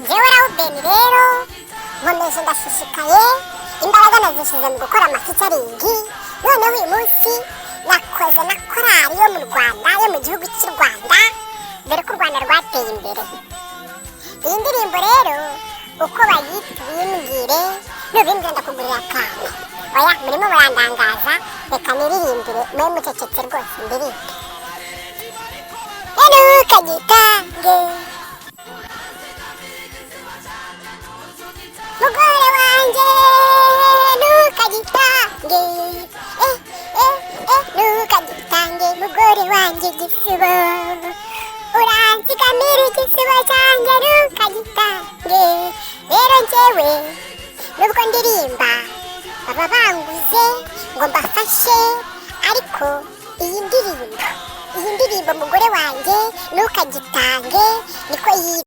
Njyewe Rawubeni rero nkomeje, ndashishikaye, imbaraga nazishyize mu gukora amafeaturing. Noneho uyu munsi nakoze na korali yo mu Rwanda, yo mu gihugu cy'u Rwanda, dore ko u Rwanda rwateye imbere. Iyi ndirimbo rero uko bayita ubimbwire, nubimbwira ndakugurira akantu. Oya, murimo murandangaza, reka niririmbire mwe mucecetse rwose, ndirimbe. Ntukagitange mugore wanjye, ntukagitange, eh eh eh, ntukagitange mugore wanjye, igisibo uransigamira, igisibo cyanjye ntukagitange. Rero njyewe nubwo ndirimba baba banguze ngo mbafashe, ariko iyi ndirimbo, iyi ndirimbo mugore wanjye ntukagitange niko yitwa.